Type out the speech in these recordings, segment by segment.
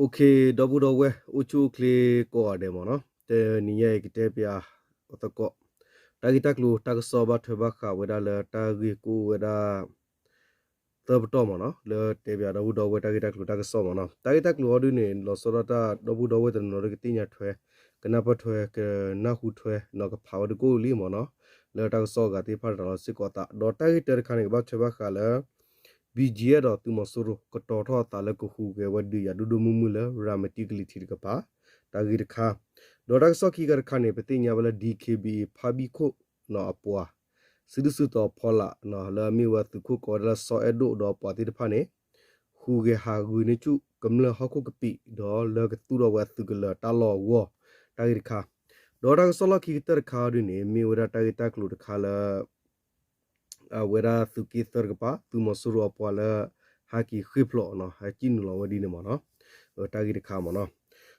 ဒီပုၢ်ဒီဝဲၢ် အိၣ်ဆူၣ်အိၣ်ချ့ကိးဂၤဒဲးမ့ၢ်နီၤ, တနံၤညါအံၤကတဲပၠးသကိး တၢ်ဂ့ၢ်တၢ်ကျိၤတၢ်ကစီၣ်ဘၣ်ထွဲဘၣ်ဃးဝဲဒၣ်လၢတၢ်ဂ့ၢ်ကအိၣ်ဝဲဒၣ် သၢပတီၢ်မ့ၢ်နီၤ, လၢတဲပၠးဒီပုၢ်ဒီဝဲၢ်တၢ်ဂ့ၢ်တၢ်ကျိၤတၢ်ကစီၣ်မ့ၢ်နီၤ. တၢ်ဂ့ၢ်တၢ်ကျိၤအီၤဒုန့ၣ် လီၤဆီဒၣ်တၢ် ဒီပုၢ်ဒီဝဲၢ်တနီၤနီၤကသ့ၣ်ညါထွဲ, ကနၢ်ပၢၢ်ထွဲ ကနၢ်ဟူထွဲ နီၤ ကဖးဝဲတကိၣ်လံမ့ၢ်နီၤ, လၢတၢ်ကစီၣ်အဂၤသ့ၣ်တဖၣ်တၢ်လီၤစ့ၢ်ကီးသး ဒီးတၢ်ဂ့ၢ်တၢတခါန့ၣ် ကဘၣ်ထွဲဘၣ်ဃးလၢ ဘံၣ်ကၠံၣ်အဲၣ် ဒီးသုးမီၤစိရိၤ ကတီၤထီၣ်အသးလၢကဟူးဂဲၤဝဲဒုးယၤဒိၣ်ဒိၣ်မုၢ်မုၢ်လၢ ရၤမတံကလံၤထံးတကပၤ, တၢ်ဂ့ၢ်တခါ, ဒီးတၢ်ကစီၣ်ခံခါတခါန့ၣ် ပသ့ၣ်ညါဝဲလၢ DKBA ဖါဘံၣ်ခိၣ်နီၤအပှၤ စုဒုၣ်စုတီၤဖီလာ် လၢအမ့ၢ်ဝဲသုးခိၣ်ကိးဝဲဒၣ်လၢစီၤအဲၣ်ဒိၣ်ဒီးပှၤသ့ၣ်တဖၣ်န့ၣ် ဟူးဂဲၤဟးဂုာ်န့ၢ်ဆူၣ်ကမျၢၢ်ဟီၣ်ခိၣ်ကပံာ် ဒီးလၢကသူၣ်ထီၣ်ဝဲအသုးကလၢၤတၢ်လီၢ်အဂီၢ်, တၢ်ဂ့ၢ်တခါ, ဒီးတၢ်ကစီၣ်လီၢ်ခံကတၢၢ်တခါအီၤဒုန့ၣ် မ့ၢ်ဝဲဒၣ်တၢ်ဂ့ၢ်တၢ်ကျိၤတခါလၢ အဝဲဒၣ်သုးက့သၢတကပၤ သုးမီၤစိရိၤအပှၤလၢ ဟဲက့ၤဃ့ၢ်ဖျိးနီၤ ဟဲကံၣ်နုာ်လီၤဝဲဒ်န့ၣ်မ့ၢ်နီၤ, တၢ်ဂ့ၢ်တခါမ့ၢ်နီၤ.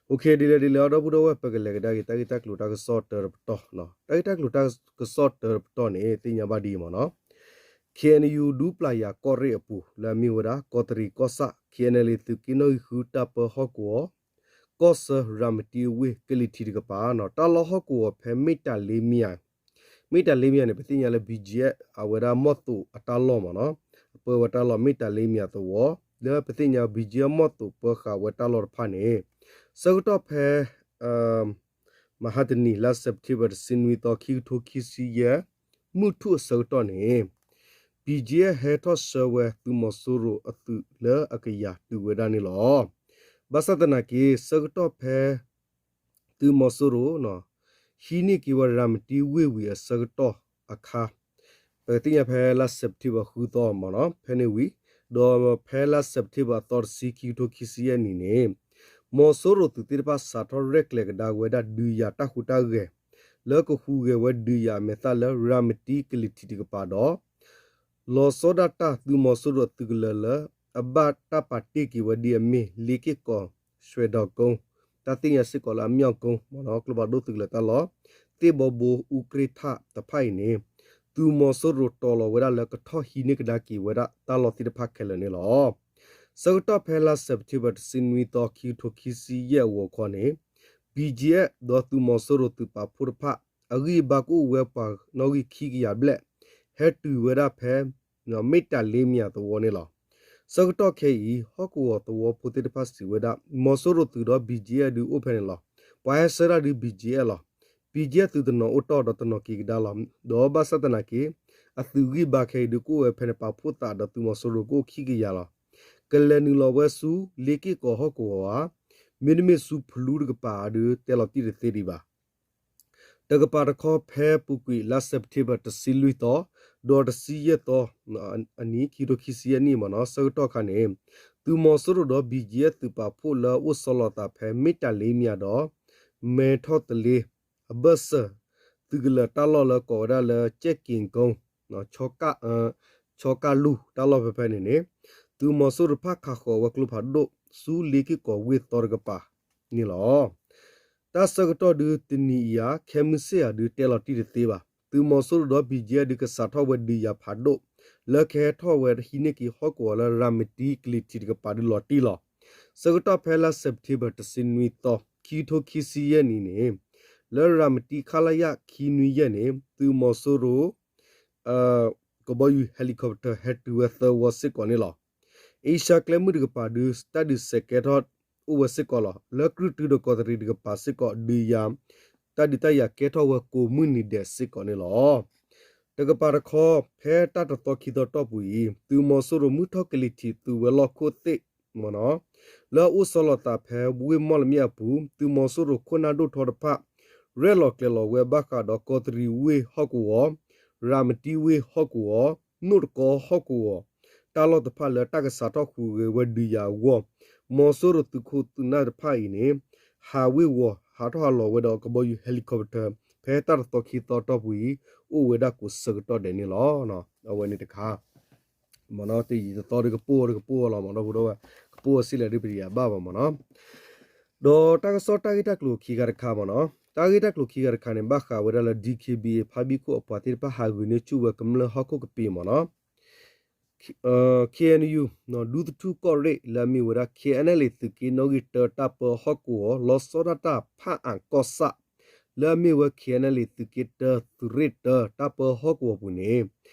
ဒ်လဲၣ်ဒ်လဲၣ်အီၤ ဒီပုၢ်ဒီဝဲၢ် ပကလဲၤကဒါက့ၤ တၢ်ဂ့ၢ်တၢ်ကျိၤတၢ်ကစီၣ်တၢတပတီၢ်, တၢ်ဂ့ၢ်တၢ်ကျိၤတၢ်ကစီၣ်တၢတပတီၢ်န့ၣ် သ့ၣ်ညါဘၣ်ဒ်အံၤမ့ၢ်နီၤ, KNU ဒူပျၢ်ယၤကီၢ်ရ့ၣ်အပူၤ လၢအမ့ၢ်ဝဲဒၣ် ကီးတရံးကီၢ်ဆၣ် KNLA သုးက့နီၣ်ဂံၢ်ဃုတၢ်ပၢဟီၣ်ကဝီၤ ကီၢ်ဆၢရၤမတံဝ့ၢ်ကလံၤထံးတကပၤနီၤ တၢ်လီၢ်ဟီၣ်ကဝီၤဖဲမ့ၣ်တၢ်လ့မံၤ မ့ၣ်တၢ်လ့မံၤန့ၣ် ပသ့ၣ်ညါလၢ ဘံၣ်ကၠံၣ်အဲၣ် အဝဲဒၣ်မီၢ်သိးအတၢ်လီၢ်မ့ၢ်နီၤ, အပၢဝဲတၢ်လီၢ်မ့ၣ်တၢ်လ့မံၤအသဝီ, လၢပသ့ၣ်ညါ ဘံၣ်ကၠံၣ်အဲၣ် မီၢ်သိးပၢဃာ်ဝဲတၢ်လီၢ်တဖၣ်န့ၣ်, ဆၢကတီၢ်ဖဲ မဟါတနံၤ လါစဲးပထ့ဘၢၣ် တဆံနွံသီ ခံကထိခံဆံယဲၢ် မုၢ်ထူၣ်အဆၢကတီၢ်န့ၣ် ဘံၣ်ကၠံၣ်အဲၣ် ဟဲထီၣ်ဆှၢဝဲသုးမီၤစိရိၤအသုးလၢအကယၤတုၤဝဲဒၣ်န့ၣ်လီၤ. ဘၣ်ဆၣ်သနာ်က့ ဆၢကတီၢ်ဖဲ သုးမီၤစိရိၤ ဟံးန့ၢ်က့ၤဝဲရၤမတံဝ့ၢ်ဝံၤအဆၢကတီၢ်အခါ ပကသ့ၣ်ညါဖဲလါစဲးပထ့ဘၢၣ်ဃုသီမ့ၢ်နီၤ ဖဲန့ၣ်ဝံၤ, ဒီးဖဲလါစဲးပထ့ဘၢၣ်အသီတဆံ ခံကထိခံဆံယဲၢ်နံၣ်န့ၣ် မီၤစိရိၤသုးသ့ၣ်တဖၣ်စးထီၣ်ရဲၣ်ကျဲၤကဒါဝဲဒၣ်ဒုးယၤတၢ်ဟူးတၢ်ဂဲၤ လၢကဟူးဂဲၤဝဲဒုးယၤအမဲာ်သၣ်လၢရၤမတံကလံၤထံးတကပၤဒီး လီၤဆီဒၣ်တၢ်သုးမီၤစိရိၤအသုးကလၢၤလၢ အဘၣ်တၢ်ပာ်တ့ၢ်က့ၤဝဲဒ်အမ့ၢ် လ့က့ၢ်ကီၤ ရွှဲၣ်ဒီးကုန်း တၢ်သ့ၣ်ညါစ့ၢ်ကီးလၢအမၠီၣ်ကုန်းမ့ၢ်နီၤ ကျိဖးဒိၣ်သုးကလၢၤတၢ်လီၢ် သ့ၣ်ဘီဘိအူကြ့ၣ်ထၣ်တဖၣ်အံၤန့ၣ် သုးမီၤစိရိၤတီၤလီၤဝဲဒၣ်လၢကထီၣ်ဟံးန့ၢ်ကဒါက့ၤဝဲဒၣ်တၢ်လီၢ်သ့ၣ်တဖၣ်ခဲလၢာ်န့ၣ်လီၤ. ဆၢကတီၢ်ဖဲလါစဲးပထ့ဘၢၣ် တဆံနွံသီ ခံကထိခံဆံယဲၢ်အဂီၤခီန့ၣ် ဘံၣ်ကၠံၣ်အဲၣ် ဒီးသုးမီၤစိရိၤသုးပာ်ဖှိၣ်တဖၣ် အဂံၢ်အဘါကအိၣ်ဝဲပှၤနီၣ်ဂံၢ်ခံကယၤဘျဲၣ် ဟဲတုၤဝဲဒၣ်ဖဲ မ့ၣ်တၢ်လ့မံၤသဝီန့ၣ်လီၤ. ဆၢကတီၢ်ခဲအံၤ ဟီၣ်ကဝီၤသဝီဖိသ့ၣ်တဖၣ်စံးဝဲဒၣ် မီၤစိရိၤသုးဒီး ဘံၣ်ကၠံၣ်အဲၣ် ဒုးအိၣ်ဖဲန့ၣ်လီၤ. ပှၤဟဲဆှၢတၢ်ဒုး ဘံၣ်ကၠံၣ်အဲၣ် လီၤ. ဘံၣ်ကၠံၣ်အဲၣ်သုးတနီၤအိၣ်တီၢ်ဒီးတနီၤက့ၤကဒါလီၤ. ဒီးဘၣ်ဆၣ်သနာ်က့ အသုးဂံၢ်ဘါခဲအံၤဒုးကအိၣ်ဝဲဖဲန့ၣ် ပာ်ဖှိၣ်သးဒီးသုးမီၤစိရိၤကအိၣ်ခံကယၤလီၤ. ကလဲၤနုာ်လီၤဝဲဆူ လ့က့ၢ်ကီၤဟီၣ်ကဝီၤဧါ, မ့တမ့ၢ်ဆူဖလူတကပၤဧါဒုး တဲလီၤတံၢ်တသ့ဒံးဘၣ်. တကပၤတခီ ဖဲပူၤကွံာ်လါစဲးပထ့ဘၢၣ် တဆံလွံၢ်သီ ဒီးတဆံယဲၢ်သီ အနံၣ် ခံကထိခံဆံယဲၢ်နံၣ်မ့ၢ်နီၤ ဆၢကတီၢ်အခါန့ၣ် သုးမီၤစိရိၤဒီး ဘံၣ်ကၠံၣ်အဲၣ်သုးပာ်ဖှိၣ်လၢအအိၣ်ဆီလီၤသးဖဲ မ့ၣ်တၢ်လ့မံၤဒီး မဲထီၣ်သလ့ အဘၢၣ်စၢၤ သုးကလၢၤတၢ်လီၢ်လၢကိးဝဲဒၣ်လၢ ကၠဲၣ်က့ၤကိ ဆီကၣ်လူၢ်တၢ်လီၢ်ဖဲဖဲန့ၣ်န့ၣ် သုးမီၤစိရိၤတဖၣ်ခးဃီၤဝဲကျိဖးဒိၣ်ဆူလ့က့ၢ်ကီၤဝ့ၢ်သီတကပၤန့ၣ်လီၤ. တၢ်ဆၢကတီၢ်ဒုးတနံၤအံၤဧါ ခဲမုၢ်ဆ့ၣ်ဧါဒုးတဲလီၤတံၢ်တသ့ဘၣ်. သုးမီၤစိရိၤဒီး ဘံၣ်ကၠံၣ်အဲၣ်ဒုးကစးထီၣ်ဝဲဒုးယၤဖးဒိၣ် လၢကဟဲထီၣ်ဝဲဟံးန့ၢ်က့ၤဟီၣ်ကဝီၤလၢရၤမတံကလံၤထံးတကပၤဒုးလီၤတံၢ်လီၤ. ဆၢကတီၢ်ဖဲလါစဲးပထ့ဘၢၣ် တဆံနွံသီ ခံကထိခံဆံယဲၢ်နံၣ်န့ၣ် လၢရၤမတံ ခလရ ခံနွံယဲၢ်န့ၣ် သုးမီၤစိရိၤ ကဘီယူၤ helicopter ဟဲတုၤဝဲသၢဝီစ့ၢ်ကီးန့ၣ်လီၤ. အ့ရှါကျဲမုၢ်တကပၤဒုး တၢ်ဒုးစဲးကဲထီၣ်အိၣ်ဝဲစ့ၢ်ကီးလီၤ. လၢကြုၢ်တုဒီးကီးတရံးတကပၤစ့ၢ်ကီး ဒုးယၤ တၢ်ဒုးတၢ်ယၤကဲထီၣ်ဝဲကိးမုၢ်နံၤဒဲးစ့ၢ်ကီးန့ၣ်လီၤ. တကပၤတခီ ဖဲတၢ်တသီခံသီတီၢ်ပူၤအံၤ သုးမီၤစိရိၤမုၢ်ထီၣ်ကလံၤထံးသုးဝဲၤလီၢ်ခိၣ်သ့ၣ် လၢအအိၣ်ဆီလီၤသးဖဲဝ့ၢ်မီၣ်လမၠဲၣ်အပူၤ သုးမီၤစိရိၤခိၣ်နၢ်ဒိၣ်ထီတဖၣ် ရဲၣ်လီၤကျဲၤလီၤဝဲဘၣ်ဃးဒီးကီးတရံးဝ့ၢ်ဟီၣ်ကဝီၤ, ရၤမတံဝ့ၢ်ဟီၣ်ကဝီၤ, နိၣ်တကီဟီၣ်ကဝီၤ တၢ်လီၢ်တဖၣ်လၢတၢ်ကစးထီၣ်ဟူးဂဲၤဝဲဒုးယၤအဂီၢ်, မီၤစိရိၤသုးခိၣ်သုးနၢ်တဖၣ်အံၤန့ၣ် ဟးဝ့ၤဝီၤဟးထီၣ်ဟးလီၤဝဲဒီးကဘီယူၤ helicopter ဖဲတၢ်တသီခံသီတီၢ်ပူၤအံၤ အိၣ်ဝဲဒၣ်ကိးဆၢကတီၢ်ဒဲးန့ၣ်လီၤ. အဝဲန့ၣ်တခါ မ့ၢ်နီၤ တယံာ်တသီဒီးကပိၢ်ဝဲဒီးကပိၢ်ဝဲလီၤမ့ၢ်နီၤ ဒီပုၢ်ဒီဝဲၢ် ကပိၢ်ဝဲစ့ၢ်လဲၣ်ဒ်ပတယၤဘၣ်ဘၣ်မ့ၢ်နီၤ. ဒီးတၢ်ကစီၣ်တၢ်ဂ့ၢ်တၢ်ကျိၤခံခါတခါမ့ၢ်နီၤ တၢ်ဂ့ၢ်တၢ်ကျိၤခံခါတခါန့ၣ် ဘၣ်ဃးဝဲဒၣ်လၢ DKBA ဖါဘံၣ်ခိၣ်အပှၤသ့ၣ်တဖၣ်ဟးဂုာ်န့ၢ်ဆူၣ်ဝဲကမျၢၢ်ဟီၣ်ခိၣ်ကပ့ၤမ့ၢ်နီၤ. KNU ဒူသထူၣ်ကီၢ်ရ့ၣ် လၢအမ့ၢ်ဝဲဒၣ် KNLA သုးက့နီၣ်ဂံၢ်တၢ တၢ်ပၢဟီၣ်ကဝီၤ လီၤဆီဒၣ်တၢ်ဖၣ်အၣ်ကီၢ်ဆၣ် လၢအမ့ၢ်ဝဲ KNLA သုးက့တၢ သုးရ့ၣ်တၢ တၢ်ပၢဟီၣ်ကဝီၤပူၤန့ၣ်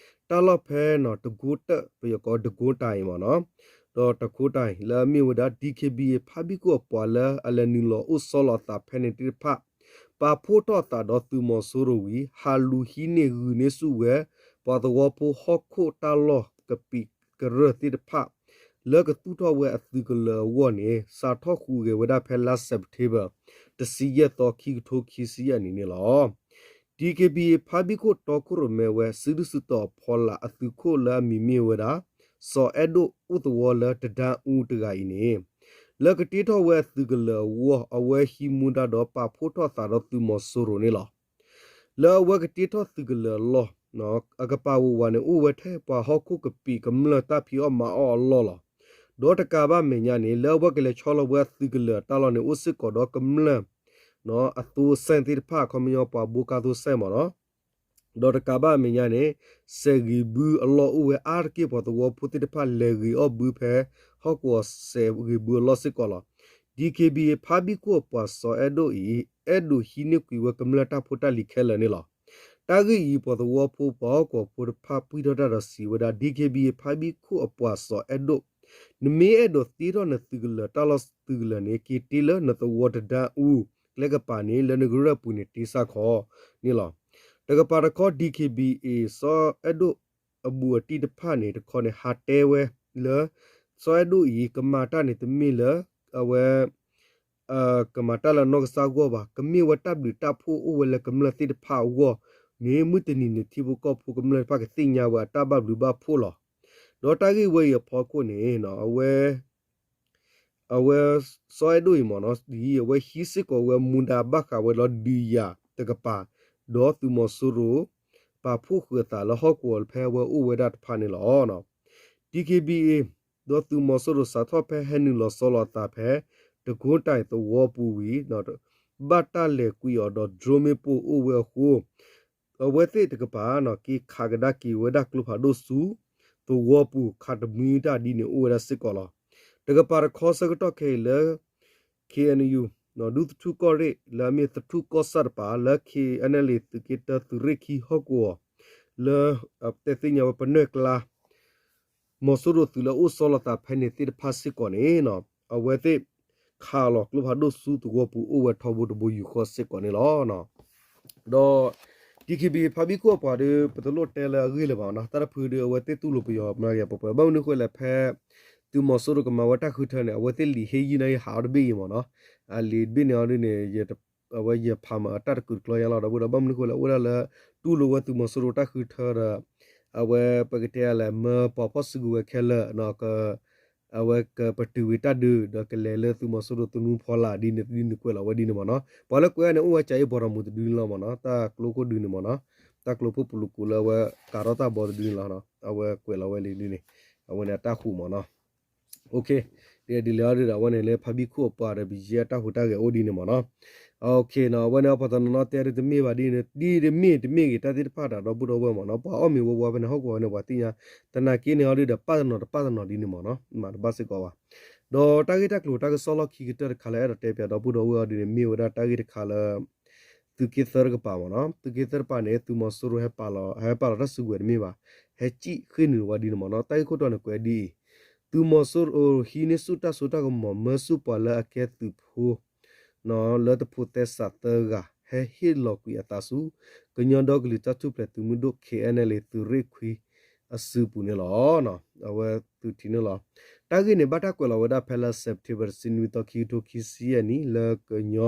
တၢ်လီၢ်ဖဲနီၤ တကိတၢၣ် ပယီၤကိးတကိတၢၣ်အံၤမ့ၢ်နီၤ ဒီးတကိတၢၣ်အံၤ လၢအမ့ၢ်ဝဲဒၣ် DKBA ဖါဘံၣ်ခိၣ်အပှၤလၢအလဲၤနုာ်လီၤအိၣ်ဆီလီၤအသးဖဲန့ၣ်သ့ၣ်တဖၣ် ပာ်ဖှိၣ်ထီၣ်သးဒီးသုးမီၤစိရိၤဝံၤ ဟးလူၤဟံးန့ၢ်ဂုာ်န့ၢ်ဆူၣ်ဝဲ ပှၤသဝီဖိဟီၣ်ခိၣ်တၢ်လီၢ်ကပံာ်ကရၢၢ်သ့ၣ်တဖၣ် လၢကသူၣ်ထီၣ်ဝဲအသုးကလၢၤအဂီၢ်န့ၣ် စးထီၣ်ဃုာ်ဂဲၤဝဲဒၣ်ဖဲလါ September တဆံယဲၢ်သီ ခံကထိခံဆံယဲၢ်နံၣ်န့ၣ်လီၤ. DKBA ဖါဘံၣ်ခိၣ်တီခိၣ်ရိၣ်မဲဝဲ စုဒုၣ်စုတီၤအဖီလာ်အသုးခိၣ်လၢအမံၤမ့ၢ်ဝဲဒၣ် စီၤအဲၣ်ဒိၣ်အိၣ်သဝီလၢတဒါအူတဂၤအံၤန့ၣ် လၢကတ့ထီၣ်ဝဲအသုးကလၢၤအဂီၢ် အဝဲဟံးမူဒါဒီးပာ်ဖှိၣ်ထီၣ်သးဒီးသုးမီၤစိရိၤန့ၣ်လီၤ. လၢအဝဲကတ့ထီၣ်သုးကလၢၤအလီၢ် အကပၤဝးဝးန့ၣ် အိၣ်ဝဲထဲပှၤဟီၣ်ခိၣ်ကပံာ်ကမျၢၢ်တၢ်ဖံးအီၣ်မၤအီၣ်အလီၢ်လီၤ. ဒီးတကးဘၣ်မဲာ်ညါန့ၣ် လၢအဝဲကလဲၤဆီလီၤဝဲအသုးကလၢၤအတၢ်လီၢ်န့ၣ် အိၣ်စ့ၢ်ကီးဒီးကမျၢၢ် အသိစဲၣ်သ့ၣ်တဖၣ် ခီပညီပှၤဘိကါသိစဲၣ်မ့ၢ်နီၤ ဒီးတကးဘၣ်အမဲာ်ညါန့ၣ် စဲးဂ့ၤဘုအလီၢ်အိၣ်ဝဲအါတက့ၢ် ပှၤသဝီဖိသ့ၣ်တဖၣ်လဲၤဂ့ၤအီၣ်ဘုဖဲ ဟီၣ်ကဝီၤစဲးဂ့ၤဘုအလီၢ်စ့ၢ်ကီးလီၤ. DKBA ဖါဘံၣ်ခိၣ်အပှၤစီၤအဲၣ်ဒိၣ်အံၤ အဲၣ်ဒိးဟံးန့ၢ်ကွံာ်ဝဲကမျၢၢ်တၢ်ဖိတၢ်လံၤခဲလၢာ်န့ၣ်လီၤ. တၢ်ဂ့ၢ်အံၤ ပှၤသဝီဖိပှၤဟီၣ်ကဝီၤဖိတဖၣ်ပှံၢ်ထီၣ်တၢ်ဒီးစံးဝဲဒၣ် DKBA ဖါဘံၣ်ခိၣ်အပှၤစီၤအဲၣ်ဒိၣ် နမ့ၢ်အဲၣ်ဒိးတ့ထီၣ်နသုးကလၢၤတၢ်လီၢ်သုးကလၢၤန့ၣ် က့ၤတ့လၢနသဝီတဒါအူ ကျဲကပၤန့ၣ် လၢနကရၢၢ်ပူၤန့ၣ်တ့စ့ၢ်ကီးန့ၣ်လီၤ. တကပၤတခီ DKBA စီၤအဲၣ်ဒိၣ်အဘူးအတံၢ်တဖၣ်န့ၣ်တခီန့ၣ် ဟးတဲဝဲလၢ စီၤအဲၣ်ဒိၣ်အံၤ ကမၤတၢ်န့ၣ်တမ့ၢ်လၢ အဝဲ ကမၤတၢ်လၢအနီၢ်ကစၢ်အဂီၢ်ဘၣ်, ကမ့ၢ်ဝဲတၢ်ဘျုးတၢ်ဖှိၣ်အိၣ်ဝဲလၢကမျၢၢ်သ့ၣ်တဖၣ်အဂီၢ်န့ၣ် မုၢ်တနံၤန့ၣ် ထံဖိကီၢ်ဖိကမျၢၢ်တဖၣ်ကသ့ၣ်ညါဝဲအတၢ်ဘၣ်ဘျုးဘၣ်ဖှိၣ်လီၤ. ဒီးတၢ်ဂ့ၢ်ဝဲအံၤအဖီခိၣ်န့ၣ် အဝဲ အဝဲ စီၤအဲၣ်ဒိၣ်အံၤမ့ၢ်နီၤ ဒ်အဝဲဟံးစ့ၢ်ကီးဝဲမူဒါဘၣ်ဃးဝဲလီၤဒုးယၤတကပၤ ဒီးသုးမီၤစိရိၤ ပာ်ဖှိၣ်ဃုာ်အသးလၢဟီၣ်ကဝီၤဖဲအဝဲအိၣ်ဝဲဒၣ်တဖၣ်န့ၣ်လီၤ. DKBA ဒီးသုးမီၤစိရိၤစးထီၣ်ဖဲဟဲနုာ်လီၤဆီလီၤအသးဖဲ တကိတၢ်အံၤသဝီပူၤဝံၤ ဘၣ်တၢ်လဲၤကွံာ်အီၤဒီး drone မ့ၣ်ပိၢ်အိၣ်ဝဲအဃိ အဝဲသ့ၣ်တကပၤ က့ၤခးကဒါက့ၤဝဲဒၣ်ကျိဖးဒိၣ်ဆူ သဝီပူၤခးတမှံတၢ်ဒ်န့ၣ်အိၣ်ဝဲဒၣ်စ့ၢ်ကီးလီၤ. တကပၤတခီဆၢကတီၢ်ခဲအံၤလၢ KNU ဒူသထူၣ်ကီၢ်ရ့ၣ် လၢအမ့ၢ်သထူၣ်ကီၢ်ဆၣ်တကပၤ လၢ KNLA သုးက့တၢသုးရ့ၣ်ခံဟီၣ်ကဝီၤ လၢ တဲသ့ၣ်ညါဝဲပနွဲၢ်ကျါ မီၤစိရိၤသုးလၢအအိၣ်ဆီလီၤသးဖဲန့ၣ်သ့ၣ်တဖၣ်စ့ၢ်ကီးန့ၣ် အဝဲသ့ၣ် ခးလီၤကျိဖးဒိၣ်ဆူသဝီပူၤအိၣ်ဝဲထီဘိတဘိယူၢ်ဃီစ့ၢ်ကီးန့ၣ်လီၤ. ဒီး DKBA ဖါဘံၣ်ခိၣ်အပှၤဒီး ပတလိၣ်တဲလၢအဂ့ၢ်လၢၤဘၣ်နီၤ, တၢ်တဖုဒီးအဝဲသ့ၣ်တူၢ်လိာ်ပယီၤ မနုၤက့ၤပှဲၤပှဲၤ ဘၣ်မနုၤဃိလဲၣ် ဖဲ သုးမီၤစိရိၤကမၤဝဲတၢ်ဃုထၢန့ၣ် အဝဲသ့ၣ်လံာ်ဟ့ၣ်ယုၢ်န့ၣ်ဟးအီၤတဘ့ၣ်အံၤမ့ၢ်နီၤ, အလံာ်တဘ့ၣ်န့ၣ်အီၤဒ်န့ၣ် အဝဲယဖးမၤတၢ်တကုာ်တကျီယါလီၤ ဒီပုၢ်ဒီဝဲၢ်ဘၣ်မနုၤဃိလဲၣ် အိၣ်ဒၣ်လၢ တူၢ်လိာ်ဝဲသုးမီၤစိရိၤတၢ်ဃုထၢဒီး အဝဲပကတဲလဲၣ် မၢပှၤဖီၣ်စုကဝဲၤခဲလၢာ် အဝဲကပတုာ်ဝံၤတၢ်ဒုး ဒီးကလဲၤလၢသုးမီၤစိရိၤသနူဖီလာ်ဒ်န့ၣ် ဒ်န့ၣ်ကွဲးလီၤဝဲဒ်န့ၣ်မ့ၢ်နီၤ, ပှၤလၢကွဲးန့ၣ် အိၣ်ဝဲကၠၤအ့ၣ်ဘီတမူတဒုန့ၣ်လီၤမ့ၢ်နီၤ, တၢ်ကျိခိၣ်ဒုန့ၣ်မ့ၢ်နီၤ, တၢ်ကျိခိၣ်ပူၤလူၤကိးလၢအဝဲကၤထီၣ်တၢ်ဘီတဒုန့ၣ်လီၤ, အဝဲကွဲးလီၤဝဲလံဒ်န့ၣ်, အဝဲန့ၣ်အတၢ်ဟူးမ့ၢ်နီၤ ဒ်လဲၣ်အီၤဒ်ဒီး အဝဲန့ၣ်လၢဖါဘံၣ်ခိၣ်အပှၤဒီး ပယဲၢ်တၢ်ဟူးတၢ်ဂဲၤအိၣ်ဒ်န့ၣ်မ့ၢ်နီၤ, အဝဲန့ၣ် ပှၤတနီၤနီၤတဲဒ်တမ့ၢ်ဘၣ်ဒ်န့ၣ် ဒ်တမ့ၢ်တမ့ၢ်ဂ့ၤ တၢ်သ့ၣ်တဖၣ်တၢ်ဒီပုၢ်ဒီဝဲၢ်မ့ၢ်နီၤ, ပှၤအီၣ်မ့ၤဝီဝါဖဲန့ၣ် ဟီၣ်ကဝီၤန့ၣ် ပှၤသ့ၣ်ညါ, သနာ်က့န့ၣ်အီၤဒ်ဒီး ပာ်တနီၤတပာ်တနီၤဒ်န့ၣ်မ့ၢ်နီၤ, မၤတဘၣ်စ့ၢ်ကီးဘၣ်, ဒီးတၢ်ဂ့ၢ်တၢ်ကျိၤတၢ်ကစီၣ်လီၢ်ခံကတၢၢ်တခါလၢအဲၣ်ဒိးတဲပၠးဒီပုၢ်ဒီဝဲၢ်အီၤဒ်န့ၣ် မ့ၢ်ဝဲဒၣ်တၢ်ဂ့ၢ်တခါလၢ သုးက့သၢတကပၤမ့ၢ်နီၤ, သုးက့သၢတကပၤန့ၣ် သုးမီၤစိရိၤဟဲပာ်လီၤ ဟဲပာ်လီၤတၢ်စုကဝဲၤတမ့ၢ်ဘၣ်, ဟဲစံၣ်ဃ့ၢ်နုာ်ဝဲဒ်န့ၣ်မ့ၢ်နီၤ, တၢ်ဂ့ၢ်ခိၣ်တီန့ၣ်ကွဲးဒ်အံၤ, သုးမီၤစိရိၤဟံးန့ၢ်ဆူၣ်တၢ်စိတၢ်ကမီၤ မၢဆူၣ်ပှၤလၢအကဲသုးဖိ လၢတဖိးသဲစးသၢဂၤ ဟဲဟ့ၣ်လီၤကွံာ်အသးဆူ ကညီဒီကလုာ်တၢ်ထူၣ်ဖျဲးသုးမုၢ်ဒိၣ် KNLA သုးရ့ၣ်ခွံအစုပူၤန့ၣ်လီၤ. အဝဲသုးထံးန့ၣ်လီၤ. တၢ်ဂ့ၢ်န့ၣ် ဘၣ်တၢ်ကွဲးလီၤဝဲဒၣ်ဖဲလါ September တဆံနွံသီ ခံကထိခံဆံယဲၢ်နံၣ် လၢကညီ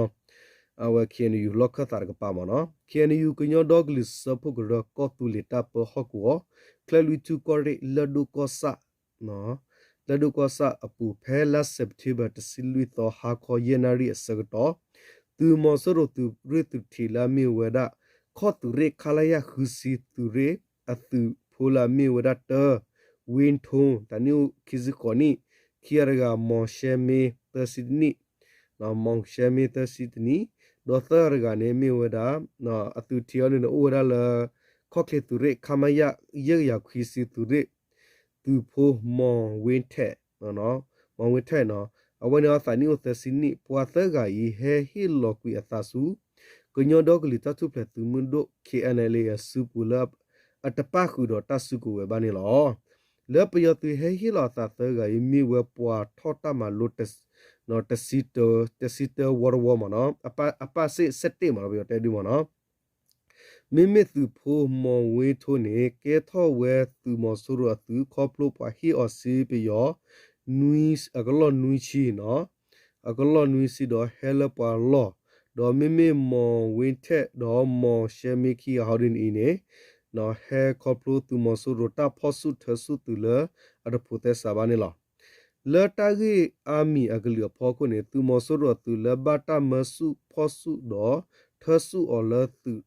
အဝဲ KNU လီၢ်ခၢၣ်သးတကပၤမ့ၢ်နီၤ, KNU ကညီဒီကလုာ်စၢဖှိၣ်ကရၢ ကီၢ်သူလ့ၤတၢ်ပၢဟီၣ်ကဝီၤ ချၢလွံၢ်ထူၣ်ကီၢ်ရ့ၣ် လၢၢ်ဒိၣ်ကီၢ်ဆၣ် လၢၢ်ဒိၣ်ကီၢ်ဆၣ်အပူၤ ဖဲလါ September တဆံလွံၢ်သီ ဟါခီယဲၢ်နၣ်ရံၣ်အဆၢကတီၢ် သုးမီၤစိရိၤသုးရ့ၣ်သုးထံးလၢအမ့ၢ်ဝဲဒၣ် ခီၣ်သုးရ့ၣ် ခလရ ဃုဆံ သုးရ့ၣ်အသုးဖိလၢအမ့ၢ်ဝဲဒၣ်တၢ ဝ့ထိ သးနံၣ်အိၣ်ခံဆံဃိးနံၣ်, ခံဂၤတဂၤ မီၤရှဲမ့ သၢဆံတနံၣ်, မီၤရှဲမ့ သၢဆံတနံၣ်, ဒီးသၢဂၤတဂၤန့ၣ်မ့ၢ်ဝဲဒၣ် အသုးထံးအီၤန့ၣ်န့ၣ် အိၣ်ဝဲဒၣ်လၢ ခီၣ်ချ့သုးရ့ၣ် ခမရ ယဲၢ်ကယၤခွံဆံသုးရ့ၣ် သုးဖိမီၢ်ဝ့ထဲး, မီၢ်ဝ့ထဲးနီၤ, အဝဲန့ၣ်အသးနံၣ်အိၣ်သၢဆံနံၣ်, ပှၤသၢဂၤအံၤ ဟဲဟ့ၣ်လီၤကွံာ်အသးဆူ ကညီဒီကလုာ်တၢ်ထူၣ်ဖျဲးသုးမုၢ်ဒိၣ် K N L A အစုပူၤလၢ အတပၣ်ဃုာ်ဒီးတၢ်စုကဝဲၤဘၣ်န့ၣ်လီၤ. လၢပယီၤသုးဟဲဟ့ၣ်လီၤအသးသၢဂၤအံၤ မ့ၢ်ဝဲပှၤထီၣ်တၢ်မၤလိ တဆံတၢ တဆံတၢဝီတဝီမ့ၢ်နီၤ, အပၣ်စ့ၣ်စဲးတ့ၢ်မ့ၢ်နီၤ, ပယီၤတဲဒုမ့ၢ်နီၤ. မ့မ့ၢ်သုးဖိမီၢ်ဝ့ထိန့ၣ် ကဲထီၣ်ဝဲသုးမီၤစိရိၤအသုး ခီဖျိပှၤဟ့ၣ်အီၤစ့ပယီၤ အကလီၢ်နွံဆံနီၤ, အကလီၢ်နွံဆံဒီးဟဲလၢပှၤလီၢ်, ဒီးမ့မ့ၢ်မီၢ်ဝ့ထဲးဒီးမီၢ်ရှဲမ့ခံဂၤဟီဒ်န့ၣ်အံၤန့ၣ် ဟဲခီဖျိသုးမီၤစိရိၤတၢ်ဖီၣ်ဆူၣ်ထၢဆူၣ်သုးလၢအတဖိးသဲစးဘၣ်န့ၣ်လီၤ. လၢတၢ်ဂ့ၢ်အါမံၤအကလုာ်အဖီခိၣ်န့ၣ် သုးမီၤစိရိၤအသုးလၢဘၣ်တၢ်မၢဆူၣ်ဖီၣ်ဆူၣ်ဒီး ထၢဆူၣ်အီၤလၢသုး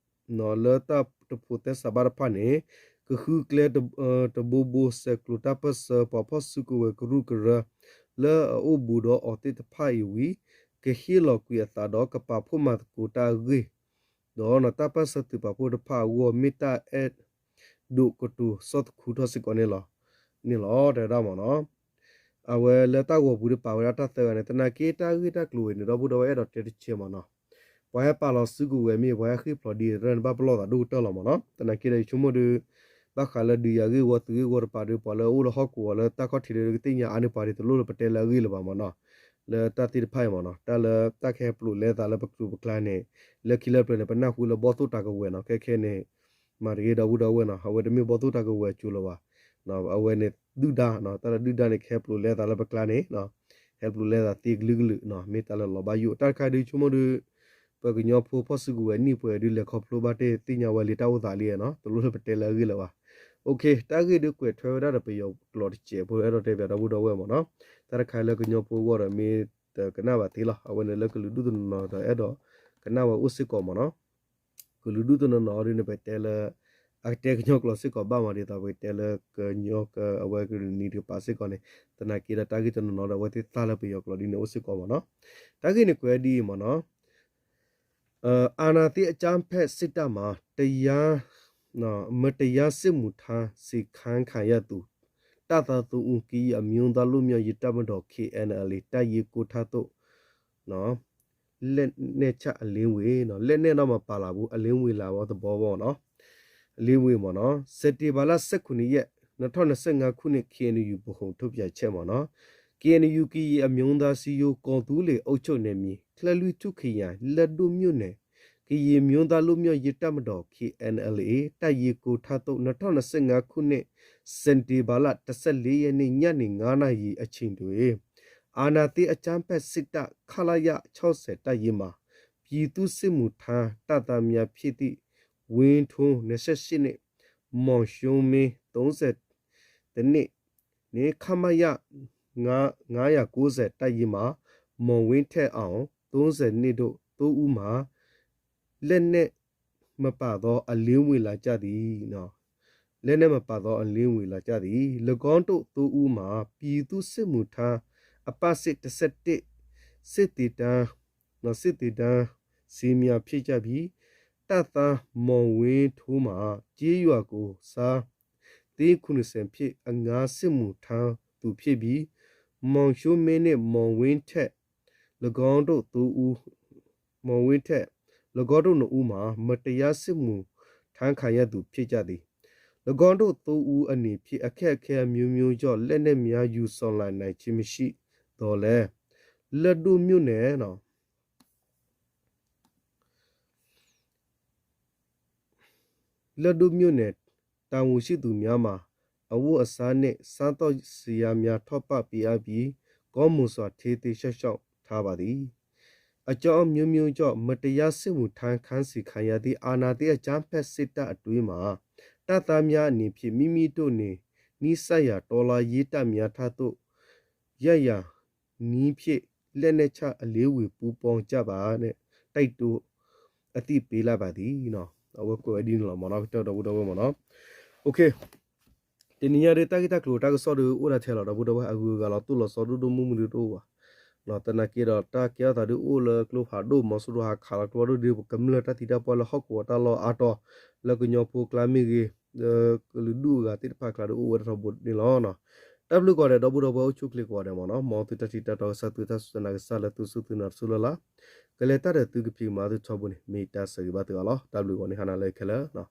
လၢတၢ်တဖိးသဲစးဘၣ်တဖၣ်န့ၣ် ကဃုကျဲတဘိဘိ ဆဲးကျိးတၢ်ပၢၢ်ဆၢ ပှၤဖီၣ်စုကဝဲၤကရူၢ်ကရၢ လၢအအိၣ်ဘူးဒီးအီၤသ့ၣ်တဖၣ်အံၤဝံၤ ကဟ့ၣ်လီၤကွံာ်အသးဒီးကပာ်ဖှိၣ်မၤသကိးတၢ်အဂ့ၢ် ဒီးတၢ်ပၢၢ်ဆၢသုးပာ်ဖှိၣ်တဖၣ်အဂီၢ် မ့ၢ်တၢ်အဲၣ်ဒိးကတိၤဆီၣ်သခူထီၣ်စ့ၢ်ကီးန့ၣ်လီၤ, န့ၣ်လီၤ တဲဝဲဒၣ်မ့ၢ်နီၤ. အဝဲလၢတၢ်ဂီၤပူၤဒီးပာ်ဝဲဒၣ်တၢ်သၢဂၤန့ၣ် သနာ်က့တၢ်ဂ့ၢ်တၢ်ကျိၤဝဲန့ၣ် ဒီပုၢ်ဒီဝဲၢ်အဲၣ်ဒိးတဲတဆဲးမ့ၢ်နီၤ. ပှၤဟဲပာ်လီၤစုကဝဲၤမ့ၢ် ပှၤဟဲဃ့ၢ်ဖျိးဒ်န့ၣ် ဘၣ်ပလီၢ်သးဒိၣ်ကတၢၢ်လီၤမ့ၢ်နီၤ. သနာ်က့ဒီးယဆိကမိၣ်ဒီး ဘၣ်ဃးလၢဒုးယၤဂ့ၢ်ဝီသုးဂ့ၢ်ဝီတပၤဒီး ပှၤလၢအအိၣ်လၢဟီၣ်ကဝီၤလၢတၢ်ခီၣ်ထံးဒီးကသ့ၣ်ညါအါန့ၢ်ပှၤဒ်သိးလိၣ်လၢပတဲလၢအဂ့ၢ်လၢၤဘၣ်မ့ၢ်နီၤ. လၢတၢ်သ့ၣ်တဖၣ်အံၤမ့ၢ်နီၤ တၢ်လၢတၢ်ကဟဲပျိးလဲသးလၢပကျိာ်ပကျါန့ၣ် လၢခံလၢပျၢၤန့ၣ် ပနၢ်ဟူလၢဘီၣ်သိၣ်တၢ်ကဝဲၤနီၤ ခဲခဲန့ၣ် မၤတဂ့ၤဒီပုၢ်ဒီဝဲၢ်နီၤ အဝဲတမ့ၢ်ဘီၣ်သိၣ်တၢ်ကဝဲၤအစိၤလၢၤဘၣ်. အဝဲန့ၣ်ဒုၣ်ဒါနီၤ တၢ်လၢဒုၣ်ဒါန့ၣ် ကဟဲပျိးလဲသးလၢပကျါန့ၣ် ဟဲပျိးလဲသးသ့ကလုာ်ကလုာ်နီၤ မ့ၢ်တၢ်လၢလီၤဘၣ်ယိၣ် တၢ်တခါဒုးဆိကမိၣ်ဒီး ပှၤကညီဖိဖီၣ်စုကဝဲၤနံၣ်ပှဲၤဒုးလဲၤခီဖျိဘၣ်တ့ၢ်သ့ၣ်ညါဝဲလံတၢ်အိၣ်သးလံနီၤ တလိၣ်လၢပတဲလၢအဂ့ၢ်လၢၤဘၣ်. တၢ်ဂ့ၢ်ဒုးကွဲးထွဲဝဲဒၣ်ဒီးပယီၤကျိာ်တစဲးဖိအဲၣ်ဒိးတဲပၠးဒီပုၢ်ဒီဝဲၢ်မ့ၢ်နီၤ. တၢ်တခါလၢကညီဖိအဂီၢ်ဒီးမ့ၢ်တကနၣ်ဘၣ်သ့လီၤ အဝဲန့ၣ်လၢကလုာ်ဒူၣ်တနီၤနီၤဒီးအဲၣ်ဒိးကနၣ်ဝဲအိၣ်စ့ၢ်ကီးမ့ၢ်နီၤ. ကလုာ်ဒူၣ်တနီၤနီၤဒ်န့ၣ် ပတဲလၢ အကတဲကညီကျိာ်စ့ၢ်ကီးဘၣ်မးဒ်သိး ပကတဲလၢကညီက အဝဲကရ့ၣ်နံၤတကပၤစ့ၢ်ကီးန့ၣ် သနာ်က့ဒီးတၢ်ဂ့ၢ်တနီၤနီၤဒီးအဝဲသ့ၣ်သၣ်လၢပယီၤကျိာ်ဒ်န့ၣ်အိၣ်စ့ၢ်ကီးမ့ၢ်နီၤ. တၢ်ဂ့ၢ်န့ၣ်ကွဲးဒ်အံၤမ့ၢ်နီၤ. အာဏာသိမ်းအကြမ်းဖက်စစ်တပ်မှ တရား မတရားစစ်မှုထမ်းစေခံရသူ တပ်သားသုံးဦး ကရင်အမျိုးသားလွတ်မြောက်ရေးတပ်မတော် K N L A တပ်ရင်းကိုးထပ်သို့ လက်နက်ချအလင်းဝေ လက်နက်တော့မပါလာဘူး အလင်းဝေလာဝဲသဘောပေါ့နော် အလင်းဝေမ့ၢ်နီၤ စက်တင်ဘာလ ဆယ့်ခုနစ်ရက် နှစ်ထောင့်နှစ်ဆယ့်ငါးခုနှစ် K N U ဗဟိုထုတ်ပြန်ချက်မ့ၢ်နီၤ K N U ကရင်အမျိုးသားစည်းရုံး ကော်သူးလေအုပ်ချုပ်နယ်မြေ ချဲလွီၢ်ထူၣ်ခရိုင် လၢဒိၣ်မြို့နယ် ကရင်မျိုးသားလွတ်မြောက်ရေးတပ်မတော် K N L A တပ်ရင်းကိုးထပ်သို့ နှစ်ထောင့်နှစ်ဆယ့်ငါးခုနှစ် စက်တင်ဘာလ တစ်ဆယ့်လေးရက်နေ့ ညနေငါးနာရီအချိန်တွင် အာဏာသိမ်းအကြမ်းဖက်စစ်တပ် ခလရ ခြောက်ဆယ် တပ်ရင်းမှာ ပြည်သူ့စစ်မှုထမ်းတပ်သားများဖြစ်သည့် ဝင်းထွန်း နှစ်ဆယ့်ရှစ်နှစ် မောင်ဖြိုးမင်း သုံးဆယ့်တစ်နှစ် နှင့် ခမရ ငါးရာကိုးဆယ် တပ်ရင်းမှ မောင်ဝင်းထက်အောင် သုံးဆယ့်နှစ် တို့ သုံးဦးမှာ လက်နက်မပါသော အလင်းဝင်လာကြသည်။ လက်နက်မပါသော အလင်းဝင်လာကြသည်။ ၎င်းတို့ သုံးဦးမှာ ပြည်သူ့စစ်မှုထမ်း အပတ်စဉ် တစ်ဆယ့်တစ် စစ်သင်တန်း စစ်သင်တန်းဆင်းများ ဖြစ်ကြပြီး တပ်သား မောင်ဝင်းထွန်းမှာ ကျေးရွာကိုယ်စား သင် ခုနစ်ဆယ် ဖြင့် အငှားစစ်မှုထမ်းသူဖြစ်ပြီး မောင်ဖြိုးမင်းနှင့် မောင်ဝင်းထက် ၎င်းတို့ သုံးဦး မောင်ဝင်းထက် ၎င်းတို့ နှစ်ဦးမှာ မတရားစစ်မှုထမ်းခံရသူ ဖြစ်ကြသည်။ ၎င်းတို့ သုံးဦး အနေဖြင့် အခက်အခဲ အမျိုးမျိုးကြောင့် လက်နက်များ ယူဆောင်လာနိုင်ခြင်း မရှိသော်လည်း လၢဒိၣ်မြို့နယ် လၢဒိၣ်မြို့နယ် တာဝန်ရှိသူများမှ အဝတ်အစားနှင့် စားသောက်စရာများ ထောက်ပံ့ပေးအပ်ပြီး ကောင်းမွန်စွာ ထိန်းသိမ်းစောင့်ရှောက်ထားပါသည်။ အကြောင်းအမျိုးမျိုးကြောင့် မတရားစစ်မှုထမ်း ခိုင်းစေခံရသည့် အာဏာသိမ်းအကြမ်းဖက်စစ်တပ်အတွင်းမှာ တပ်သားများအနေဖြင့် မိမိတို့နယ် နီးစပ်ရာ တော်လှန်ရေးတပ်များထံသို့ ရရာနည်းဖြင့် လက်နက်ချအလင်းဝင် ပူးပေါင်းကြပါနဲ့ တိုက်တွန်းအသိပေးလိုက်ပါသည် အဝဲကွဲးဝဲဒ်န့ၣ်လီၤမ့ၢ်နီၤ ကတၢၢ်ဒီပုၢ်ဒီဝဲၢ်မ့ၢ်နီၤ တနံၤညါဒီး တၢ်ဂ့ၢ်တၢ်ကျိၤတၢ်ကစီၣ်ဒီး အိၣ်ဒၣ်ထဲလီၤ ဒီပုၢ်ဒီဝဲၢ် အဂုၤအဂၤလီၤတိၢ်လီၤဆီဒိၣ်ဒိၣ်မုၢ်မုၢ်ဒိၣ်ဒိၣ်ဘၣ် သနာ်က့ဒီး တၢ်ကဲထီၣ်သးဒုးအိၣ်လၢကျိဖးဒိၣ် မီၤစိရိၤဟးခးလီၤကျိဖးဒိၣ်ဒီး ပကမျၢၢ်တၢ်သံတၢ်ပှၢ်လၢဟီၣ်ကဝီၤတၢ်လီၢ်အါတီၤ လၢကညီဖိကျါမ့ၢ်ဂ့ၤ ကလုာ်ဒူၣ်အဂၤသ့ၣ်တဖၣ်အကျါဒီးအိၣ်ဝဲဒၣ်ထီဘိန့ၣ်လီၤ. တၢ်ဘျုးကိးဂၤဒဲး ဒီပုၢ်ဒီဝဲၢ်အိၣ်ဆူၣ်အိၣ်ချ့ကိးဂၤဒဲးမ့ၢ်နီၤ, မ်သုတၢ်ထံၣ်တၢ်တီကစၢ် သုတၢ်စူၢ်တၢ်နာ်ကစၢ်လၢသုစူၢ်သုနာ်တစူၢ်လၢ်လၢ်, ကလဲၤတၢ်ဒီးသုကဖံးကမၤသုထီဘိန့ၣ် မ့ၢ်တၢ်ဆၢဂ့ၤဘၣ်သုအီၤလီၤ. တၢ်ဘျုးကိးဂၤဒဲးန့ၣ် ဟါနၤလၢခဲလၢာ်